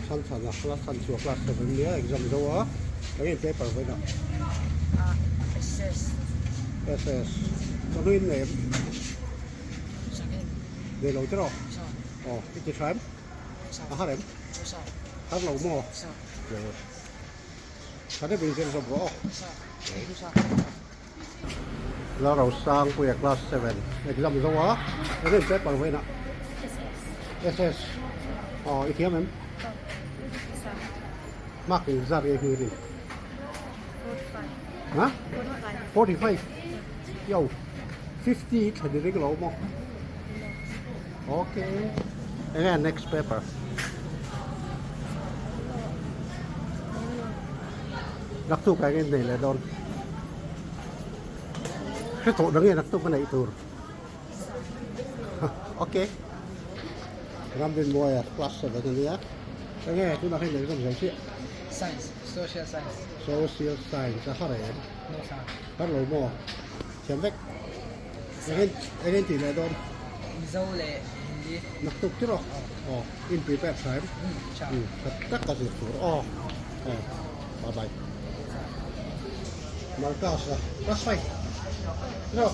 Chhan chhan a class chhan chhuah class 7 nia exam zo a eng nge paper vawiin ah Ah SS. SS chawhnu in nei em? Second. Nei lo tiraw? Sir. Aw i ti tha em? Sir. A har em? Sir. Har lo maw? Sir. Tha deuhin zir zawm rawh aw. Sir. Thank you sir. Lalrosangpuia class 7 exam zo a eng nge paper vawiin ah? SS. SS aw i thiam em? Mark in zat nge hming rin? 45. Ha? 45. 45 yo 50 thla ni ring lo maw? Okay. Eng nge next paper? Naktuk ah eng nge nei leh dawn? Hre tawh dang nge naktuk a neih tur? Okay. Ramrinmuaia class 7 a nia. Eng nge tunah hian exam zo chiah? Science, social science. Social science a har em? No sir. Har lo maw? Thiam vek. Eng eng in tih leh dawn? Mizo leh Hindi. Naktuk tir aw. Aw, in prepare tha em? Tha. Tha tak a zir tur aw. Aw, bye bye. Marcus a, class 5. No.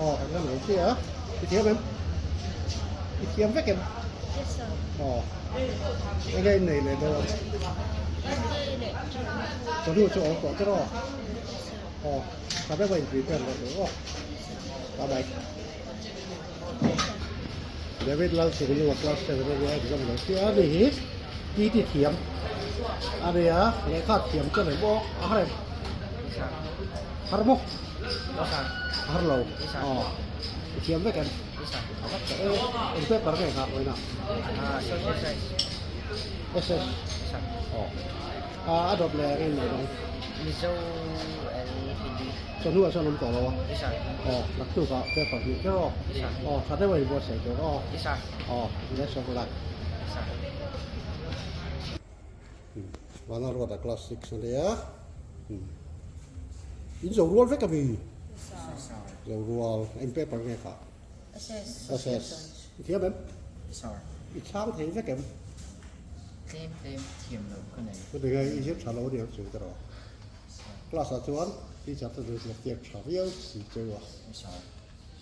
Aw, exam lo chiah a. I thiam em? I thiam vek em? Yes sir. Aw. Enge in nei leh dawn? Hindi leh Chawhnu chu awm tawh tir aw. Aw, tha deuh a in prepare leh tur aw. Bye bye. David Lalchungnu a class 7 a nia exam lo chiah a ni hi titi thiam a nia lehkha thiam chu a ni bawk a har em har maw har lo aw i thiam vek em eng paper nge nghah vawiin ah SS aw a dawt leh eng nge dawng Mizo and Hindi. Chawhnu ah chuan awm tawh lo a. Aw, naktuk ah paper hnih kher aw. Aw, tha deuh a inbuatsaih tur aw. Aw, best of luck. Vana ruat a class 6 a nia. In zo rual vek a mi? Zo rual. Eng paper nge kha? SS. SS. I thiam em? I chhang thei vek em? Tlem tlem thiam loh ka nei. Chutih nge i zir tha lo aniang chu ka rawh. Class ah chuan teacher te chu zirtir tha viau si cheu a.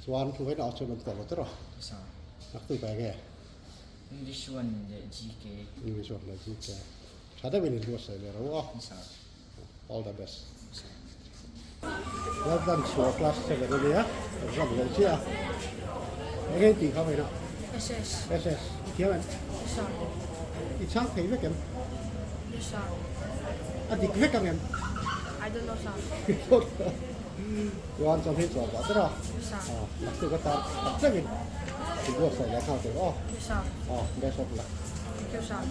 Chuan thu vawiin ah chuan an tawh lo tiraw? Naktuk ah enge? English 1 leh GK. English 1 leh GK. Tha deuhin in buatsaih leh ro a. All the best. Laldan chhuah class 7 ania exam lo chiah a. Enge in tih kha vawiin ah? SS. SS. I thiam em? Yes sir. I chhang thei vek em? Yes sir. A dik vek ang em? I don't know sir. Chuan chuan hei chuah pah ber a. Yes sir. Ah, naktuk atan tak deuhin i buatsaih leh nghal tur aw. Yes sir. Aw, best of luck. Thank you sir.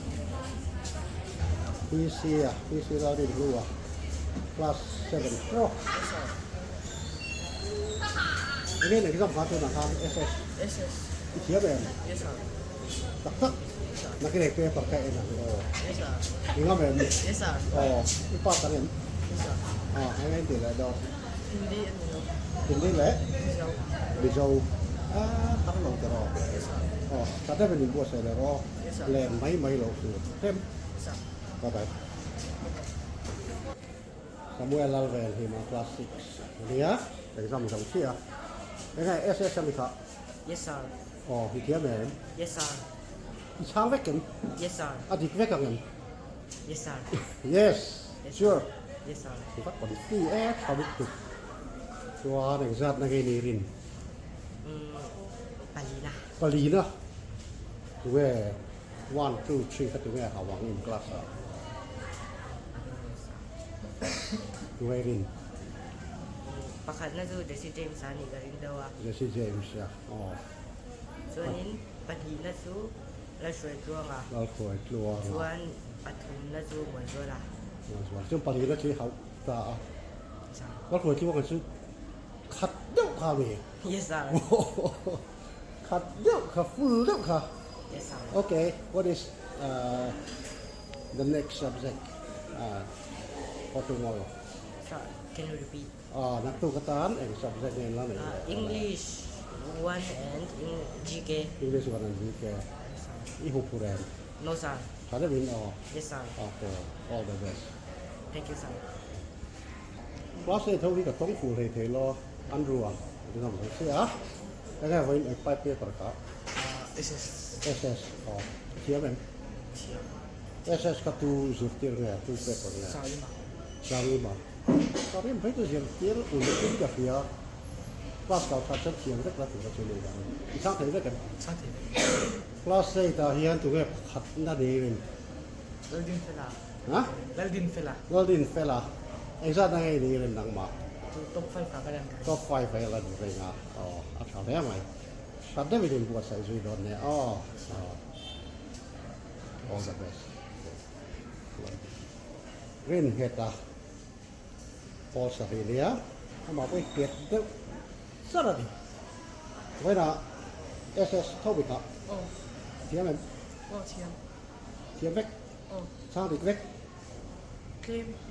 PC a, PC Lalrinhlua, class 7 pro. Yes sir. Enge in exam kha tunah khan SS. SS. I thiam em? Yes sir. Tak tak. Nakin eng paper ka en ang aw. Yes sir. I ngam em? Yes sir. Aw, i pass ang em? Yes sir. Ah, enge in tih leh dawn? Hindi a ni lo. Hindi leh? Mizo. Mizo. Ah, har lo tiraw? Yes sir. Aw, tha deuhin in buatsaih leh rawh aw. Yes sir. Len mai mai lo tur. Hem. Yes sir. Bye bye. Samuel Lalvel hi ma class 6 a nia, exam zo chiah a. Enge SS a mi kha? Yes sir. Aw, i thiam em? Yes sir. I chhang vek em? Yes sir. A dik vek ang em? Yes sir. Yes, sure. Yes sir. I va kawn ti e, tha lutuk. Chuan engzat na nge ni rin? Umm, palina. Palina? Tunge one, two, three kha tunge hau ang in class ah? Tunge rin? Pakhat na chu Jesse James a nih ka ring deuh a. Jesse James a, aw. Chuanin pahnihna chu Lalhruaitluanga. Lalhruaitluanga. Chuan pathumna chu Muanzuala. Muanzuala. Chuan pahnihna chu i hauh ta a. Lalhruaitluanga chu khat deuh kha a mi? Yes sir. Khat deuh kha, full deuh kha. Yes sir. Okay, what is the next subject for tomorrow? Sir, can you repeat? Ah, naktuk atan eng subject nge la nei leh? English 1 and GK. English 1 and GK. I hu phur em? No sir. Tha deuhin aw. Yes sir. Okay, all the best. Thank you sir. Class 8 ho hi ka tawng fuh hlei thei lo Andrew a exam lo si a enge vawiin ek pai paper ka SS. SS aw thiam em? Thiam. SS kha tu zirtir nge tu paper nge? Salima. Salima. Salim phei chu zirtir uluk in ka hria class kal khat chuan thiam vek la tur a chu ni dan i chhang thei vek em? Chhang thei vek. Class 8 ah hian tunge pakhat na ni in? Laldinfela. Ha? Laldinfela. Laldinfela. Engzat na nge i ni rin nangmah? Chu top 5 ah ka lan ka ring. Top 5 ah i lan ring a. Aw, a tha hle mai. Hrat deuhin in buatsaih zui dawn nia. Aw, aw. All the best. Rin nghet a Paul sarih nia. Amah pawh i nghet deuh char a ni. Vawiinah SS tho bikah. Aw. Thiam em? Aw, thiam. Thiam vek. Aw. Chhang dik vek. Tlem dik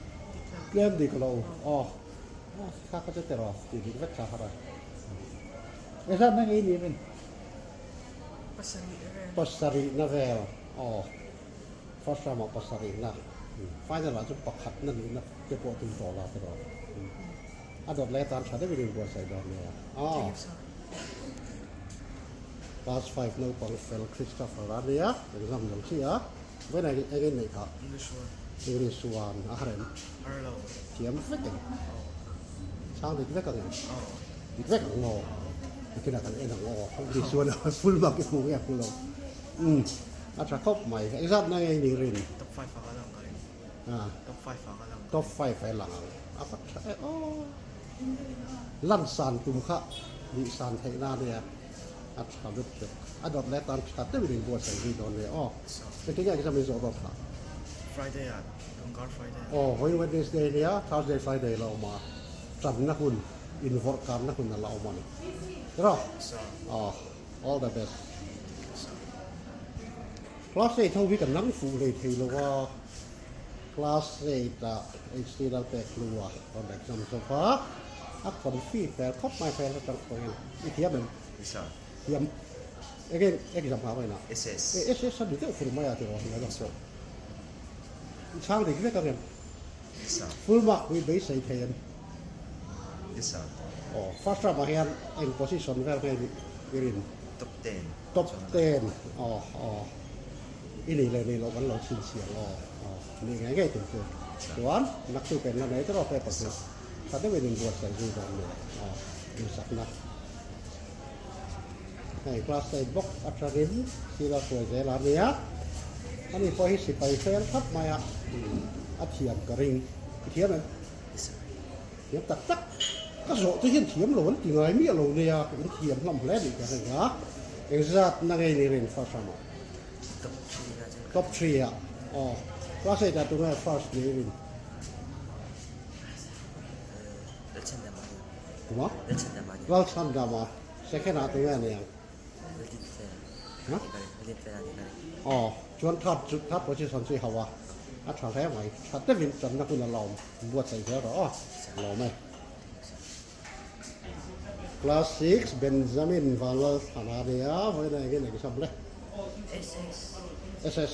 lo. Tlem dik lo. Aw. Kha kha chu tiraw tih dik vek kha har a. Engzat na ngei ni min? Pasarih vel. Pasarih na vel. Aw. First round ah pasarih na. Final ah chu pakhat na nih na te pawh tum tawh la tiraw. A dawt leh atan tha deuhin in buatsaih dawn nia. Aw. Class 5 naupang fel Christopher a nia, exam lo chi a, vawiin eng eng in neih kha? English one. English one a harem. Har lo. Thiam vek em? Aw. Chhang dik vek ang em? Aw. Dik vek ang maw? Nikinah kan en ang aw. English one a full mark i hmu nge hmu lo. Umm a tha khawp mai. Engzat na nge i nih rin? Top 5 ah ka lang ka ring. Ah. Top 5 ah ka lang. Top 5 ah i lang ang. A va tha e aw. Lan san tum kha nih san theih na nia a tha lut tuk. A dawt leh tan tha deuhin in buatsaih zui dawn nia aw. Engtin nge exam in zawh dawt kha? Friday ah, tungkar Friday ah. Aw, vawiin Wednesday nia, Thursday, Friday la awm a, tanna hun, invawrh karna hun a la awm a ni. Tiraw? Aw, all the best. Class 8 ho hi kan nang fuh hlei thei lo a. Class 8 ah HT Lalpek hlu a rawn exam zo va, a confi fel khawp mai fel atang pawhin i thiam em? Yes sir. Thiam. Enge exam nghah vawiin ah? SS. E SS a ni deuh fur mai a tiraw hna deuh pawh. I chhang dik vek ang em? Yes sir. Full mark pui beisei thei em? Yes sir. Aw, first term ah hian eng position vel nge i rin? Top 10. Top 10 aw aw. I nih leh nih loh kan lo chhinchhiah ang aw aw nih ngei ngei tur chu chuan naktuk en la nei tawh paper chu tha deuhin in buatsaih zui dawn nia aw duhsakna hei class eight bawk atangin thil a hruai zel a nia ani pawh hi sipai fel khap mai a a thiam ka ring i thiam em thiam tak tak ka zawh te hian thiam lo an ti ngai miah lo nia in thiam hlawm hle nih ka ring a engzat na ngei ni rin first round ah. Top 3 na chuan Top 3 ah aw class 8 ah tunge first ni rin? Lalchhandama ni. Tuma? Lalchhandama ni. Lalchhandama second ah tunge ni ang? Laldinfela. Ha? Laldinfela ni ka ring. Aw chuan third chu third position chu i hauh a a tha hle mai tha deuhin channa hun a la awm buatsaih zel rawh aw lawm e. Class 6 Benjamin Vanlalthana nia vawiin a engin exam le? SS. SS.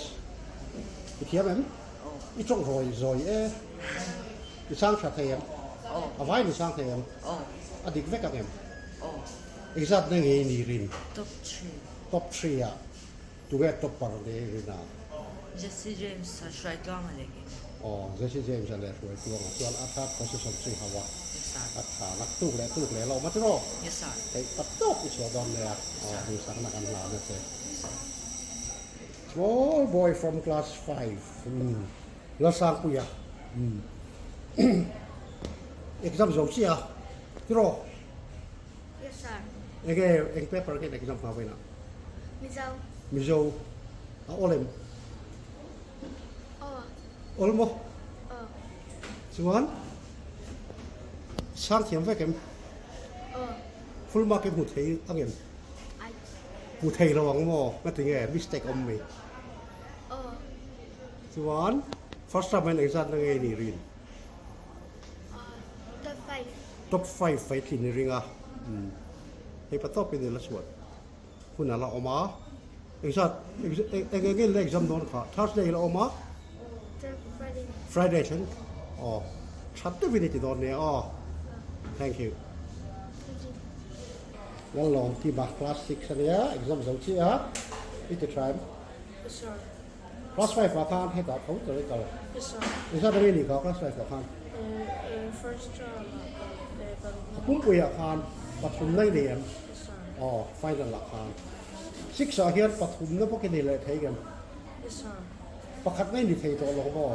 I thiam em? Aw. I tawng rawi zawi e. I chang tha thei em? Aw. A vaiin i chang thei em? Aw. A dik vek ang em? Aw. Engzat na nge i ni rin? Top 3. Top 3 ah Tunge topper ni rin a? Jesse James a hruai tluang a leh kei. Aw, Jesse James a leh hruai tluang a chuan a third position chu i hauh a. Yes sir. A tha nak tuk leh tuk leh lo ma tiraw? Yes sir. Theih tak tawp i chhuah dawn nia. Yes sir. Aw, duhsakna kan hlan a che. Yes sir. Small boy from class 5, umm, Lalsangpuia, umm, exam zo chiah a, tiraw? Yes sir. Enge eng paper nge exam hma vawiinah? Mizo. Mizo. A awl em? Aw. Awl maw? Aw. Chuan sang thiam vek em? Aw. Full mark i hmu thei ang em? Ai. Hmu thei lo ang maw? Nga ti nge mistake awm mai? Aw. Chuan first term hian engzat na nge ni rin? Top 5. Top 5 fai thin i ring a. Hei pa tawpin i la chhuat hun a la awm a. Engzat eng eng nge exam dawn kha Thursday la awm a Friday thleng aw that deuhin i ti dawn nia aw thank you Lalawm Tima class 6 ania exam zo chiah a i ti tha em class 5 ah khan hetah tho tur i kal engzat ange nih kha class 5 ah khan a pumpui ah khan pathum na i nei em aw final ah khan 6 ah hian pathum na bawk i nei leh thei em pakhat na i ni thei tawh lo maw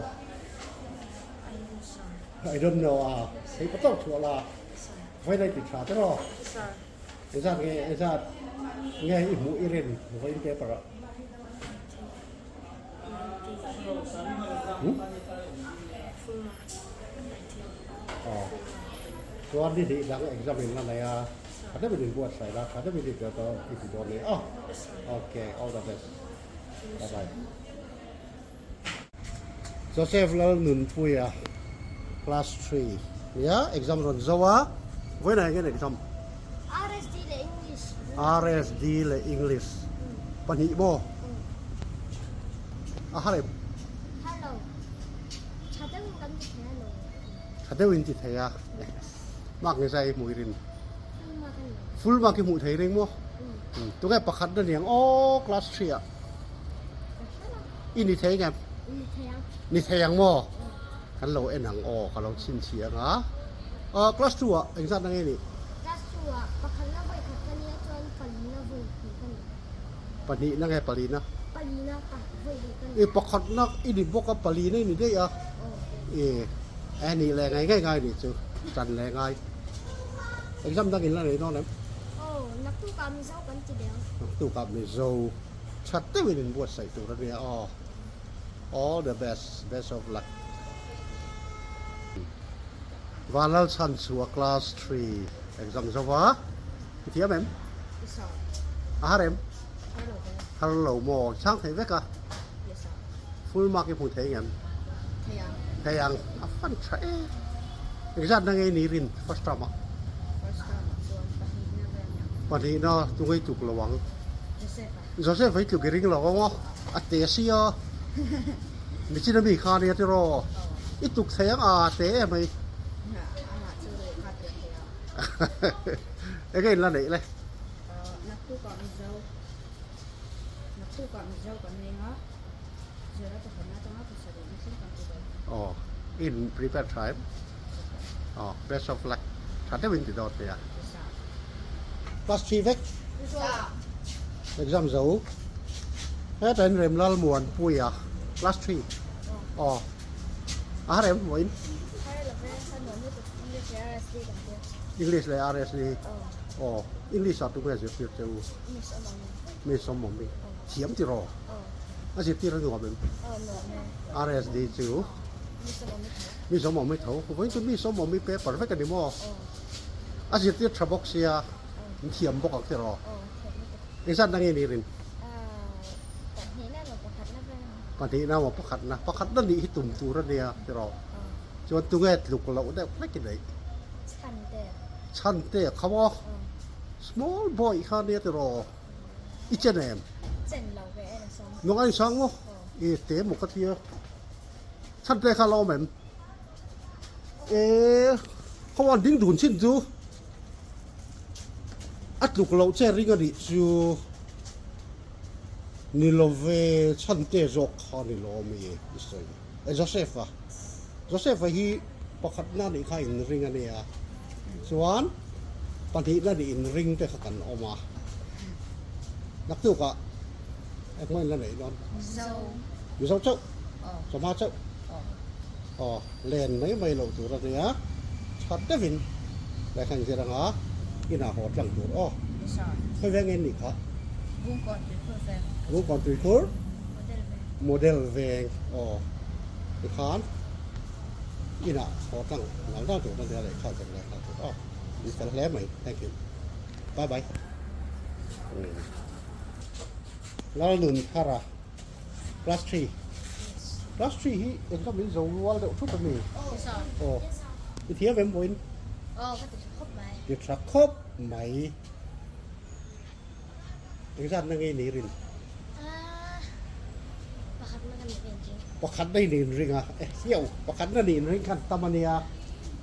I don't know a thei pa tawk chhuah la vawiin a i ti tha te rawh engzat nge engzat nge i hmuh i rin vawiin paper ah aw chuan ni hnih dang exam in la nei a tha deuhin in buatsaih la tha deuhin i ti dawn a ni a okay all the best bye bye. Joseph Lalnunpuia class 3 nia exam rawn zo a vawiinah hian exam RSD leh English RSD leh English pahnih maw a har em Hello tha deuhin kan ti thei a lo tha deuhin ti thei a mark nge zai hmuh i rin full mark i hmuh thei ring maw tunge pakhat na niang aw class 3 ah I ni thei ngem? Ni thei ang. Ni thei ang maw? Kan lo en ang aw, ka lo chhinchhiah ang a. Aw, class 2 ah engzat na nge ni? Class 2 ah pakhat na vawi khat ka nia chuan pali na vawi hnih ka ni. Pahnih na nge pali na? Pali na vawi hnih ka ni. I pakhat na i ni bawk a, pali na i ni daih a. I e nih leh ngai ngai ngai nih chu, tan leh ngai. Exam dang in la nei dawn em? Aw, naktukah Mizo kan ti leh ang. Naktukah Mizo. That deuhin in buatsaih tur a nia aw. All the best, best of luck. Vanlalchhan chu a class 3 exam zo va, i thiam em? A har em? Har lo maw? I chhang thei vek a? Full mark i hmu thei ngem? Thei ang. A fan tha e. Engzat na nge ni rin first term ah? Pahnihna tungai tuk lo ang. Joseph hi tluk i ring lo ang aw, a te si a, Michin ami kha ania tiraw, i tuk thei ang a te em ai. Enge in la neih le? Aw, in prepare tha em? Aw, best of luck, tha deuhin ti dawt nia. Class 3 vek. Exam zo. Heta in rem lal muan pui a. Class 3. Aw. A har em vawiin? English leh RSD. Aw. English ah tunge zirtir che u? Miss awm awm i. Thiam tiraw? A zirtir a nuam em? RSD chu Miss awm awm i tho. Vawiin chu Miss awm awm i paper vek a ni maw? A zirtir tha bawk sia, in thiam bawk ang tiraw? Engzat na nge ni rin? Pahnihna emaw pakhatna, pakhatna nih hi tum tur a nia tiraw? Chuan tunge tluk loh deuh hlek i neih? Chhante a kha maw? Small boy kha nia tiraw? I chen em? Nung a insang maw? I te maw ka tia? Chhante kha la awm em? E khaw an ding dun chin chu a tluk loh che ring a nih chu ni love chhante zawk kha ni lo ami i sawi e Joseph a Joseph a hi pakhat na nih kha in ring a nia chuan pahnih na nih in ring te kha kan awm a naktukah engmah in la neih dawn Mizo chauh chawhma chauh. Aw, len mai mai loh tur a nia, that deuhin lehkha inzir anga inah haw tlang tur aw. Khawi veng nge nih kha? Bungkawn Tuikhur Model veng aw tikhan inah haw tlang nal nal tur a nia lehkha zir lehkha tur aw. In fel hle mai, thank you. Bye bye. Lalnunthara. Class 3 Class 3 hi engka min zo rual deuh thup ami? Aw I thiam em vawiin? Aw ka ti tha khawp mai. Ti tha khawp mai. Engzat na nge ni rin? Pakhatna ka nih ka inring. Pakhatna i nih inring a, e hiau, pakhatna nih inring khan tam a nia,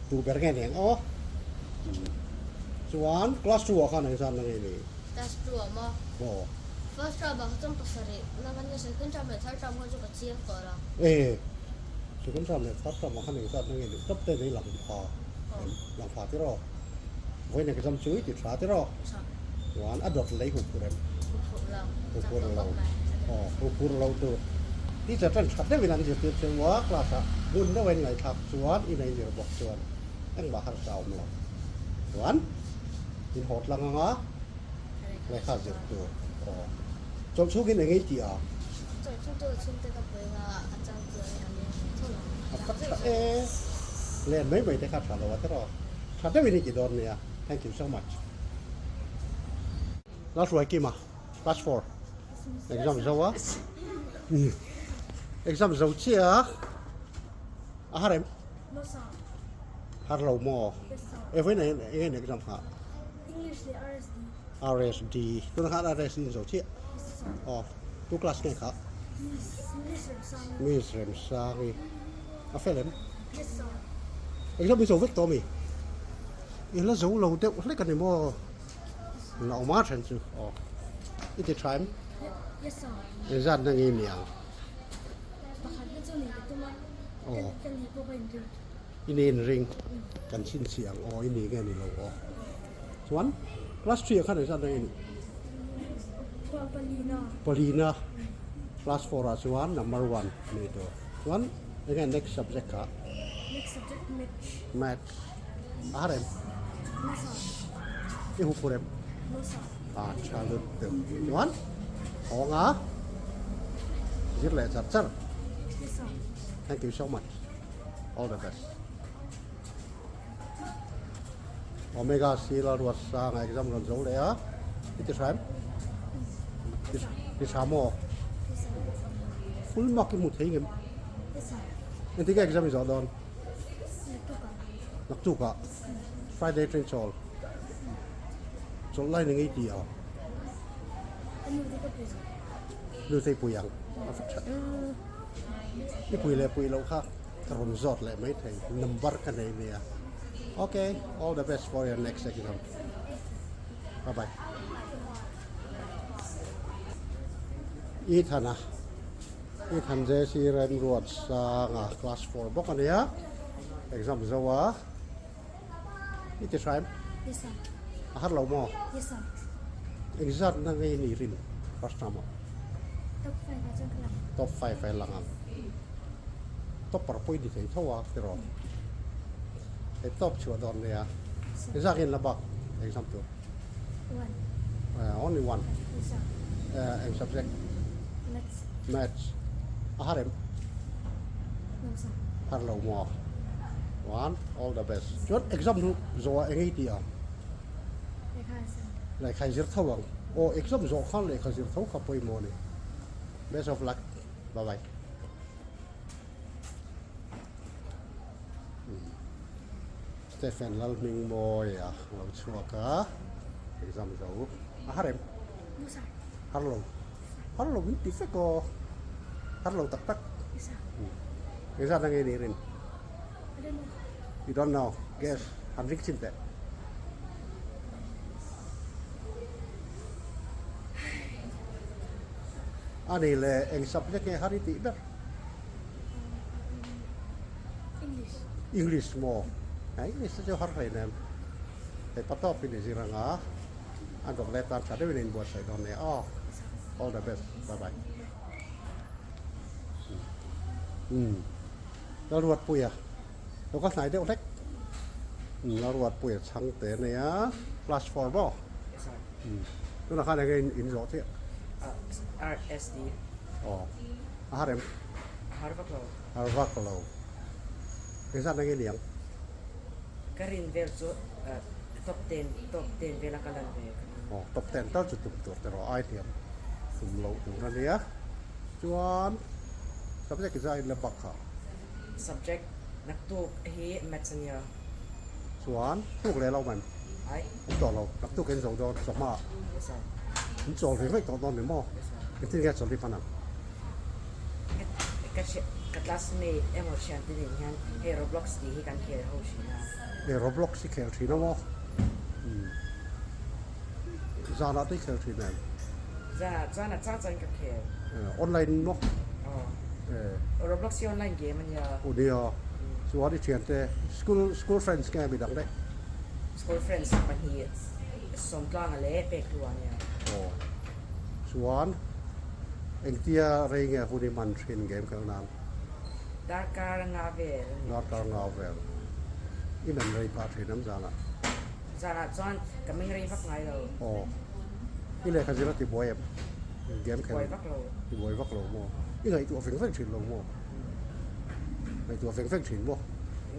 duh ber nge nen aw. Chuan class 2 ah khan engzat na nge ni? Class 2 ah maw? Aw. First term ah kha chuan pasarih na ka nia, second term leh third term kha chu ka chiang tawh lo. E, second term leh third term ah khan engzat na nge ni? Top ten hi lang pha em? Lang pha tiraw? Vawiin exam chu i ti tha tiraw? Tha. Chuan a dawt lei huphurh em? Huphurh lo. Huphurh lo. Aw, huphurh lo tur. Teacher chuan tha deuhin an zirtir che u a, class ah hmun deuh a in ngaihthlak chuan in a inzir bawk chuan engmah harsa a awm lo. Chuan in haw tlang anga lehkha zir tur. Aw. Chawlh chhungin eng ei tih a? Chawlh chhung chu chhungte ka pui nga a chang chuan ka leng ve tho lo. A va tha e. Len mai mai te kha tha lo a tiraw. Tha deuhin i ti dawn nia. Thank you so much. Lalhruaikima, class 4. Exam zo a. Exam zo chiah a. A har em? Har lo maw? E vawiin eng eng exam kha? English leh RSD. RSD. Tunah khan RSD in zo chiah. Aw, tu class nge kha? Miss Remsangi. Miss Remsangi. A fel em? Yes sir. Exam i zo vek tawh mi? I la zo lo deuh hlek a ni maw? La awm a then chu. Aw. I ti tha em? Yes sir. Engzat na nge niang? Pakhat na chu nei ka tum a. Aw. Ka ni pawh ka inring. I ni inring. Kan chhinchhiah ang aw i ni nge ni lo aw. Chuan class 3 ah khan engzat na nge ni? Palina. Palina. Class 4 ah chuan number 1 ni tur. Chuan enge next subject kha? Next subject maths. Maths. A har em? No sir. I hu phur em? No sir. A tha lut deuh. Chuan hawnga zir leh char char. Yes sir. Thank you so much. All the best. Omega C la ruat sang a exam rawn zo leh a. I ti hra em? Ti hra maw? Full mark i hmu thei ngem? Engtin nge exam i zawh dawn? Naktukah. Friday train chawl. Chawlh lai ni ngei ti a. Nu te pui ang. A va tha em. I pui leh pui loh kha ka rawn zawt leh mai thei. Number ka nei nia. Okay, all the best for your next exam. Bye bye. Ethan a. Ethan JC Remruat Sanga class 4 bawk a nia. Exam zo a. I ti hra em? Yes sir. A har lo maw? Yes sir. Engzat na ngei ni rin first term ah? Top 5 ah chuan ka lang. Top 5 ah i lang ang. Topper pawh i ni thei tho a tiraw? Hei top chhuah dawn nia. Engzat in la bak exam tur? One. Only one. Yes sir. Eng subject? Maths. Maths. A har em? No sir. Har lo maw? One, all the best. Chuan exam chu zawh ah eng ei tih ang? Lehkha a zir. Lehkha i zir tho ang. Aw, exam zawh khan lehkha zir tho kha pawimawh a ni. Best of luck. Bye bye. Stephen Lalhmingmawi a lo chhuak a, exam zo. A har em? No sir. Har lo. Har lo min ti vek aw. Har lo tak tak. Yes sir. Engzat a nge ni rin? I don't know. You don't know. Guess. Han ring chin teh. Ani le eng subject nge har i tih ber? English. English maw? English te chu har hlei nem. Hei pa tawp in i zir anga an dawk let tan tha deuhin a inbuatsaih dawn nia aw. All the best. Bye bye. Umm. Lalruatpuia. Lo ka hnai deuh hlek. Lalruatpuia chhang te ania. Class 4 maw? Yes sir. Tunah khan enge in zawh chiah? RSD. Aw. A har em? A har vak lo. Har vak lo. Engzat na nge niang? Ka rin vel chu top 10, top 10 vela ka lan ve ka ring. Aw, top 10 tal chu tum tur te rawh ai hliam tum loh tur a nia. Chuan subject zai la bak kha. Subject naktuk hi maths a nia. Chuan tuk leh lo man. Ai. An tawh lo, naktuk in zo dawn chawhma ah. Yes sir. An chawl ve vek tawh dawn ni maw? Yes sir. Engtin nge chawl hi hman ang? Ka thian ka classmate emaw thiante nen hian hei Roblox tih hi kan khel ho thin a. E Roblox i khel thin a maw? Umm. Zanah te i khel thin em? Zanah chuan a chang changin ka khel. E online maw? Aw. E. Roblox hi online game a nia. Aw nia. Chuan i thiante school school friends nge midang daih? School friends pahnih Sawmtlanga leh Pekhlua a nia. Aw. Chuan engtia rei nge hun i hman thin game khelh nan? Darkar nga vel a ni. Darkar nga vel. I men rei phah thin am zanah? Zanah chuan ka meng rei vak ngai lo. Aw. I lehkha zir a ti buai em? Game khelh. Buai vak lo. Ti buai vak lo maw? I ngaihtuah veng veng thin lo maw? Ngaihtuah veng veng thin maw?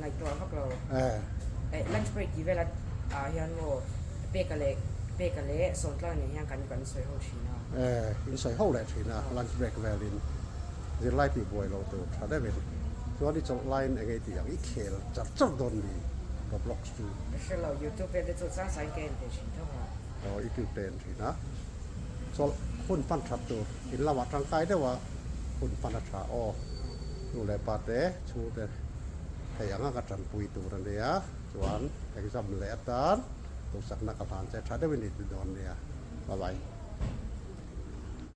Ngaihtuah vak lo. Eh. Eh, lunch break tih velah ah hian maw Peka leh Peka leh Sawntlang nen hian kan kan sawi ho thin a. Eh, in sawi ho leh thin a lunch break velin zirlai tih buai lo tur tha deuhin chuan i chawlh laiin eng ei tih ang i khel char char dawn mi Roblox chu. Ka hre lo, YouTube vel te chu chang changin ka en ve thin tho a. Aw, YouTube te en thin a. Chawlh hun hman that tur in lamah tangkai deuha hun hman a tha aw. Nu leh pa te chhungte thei anga ka tanpui tur a nia chuan exam leh atan duhsakna ka hlan che tha deuhin i ti dawn nia. Bye bye.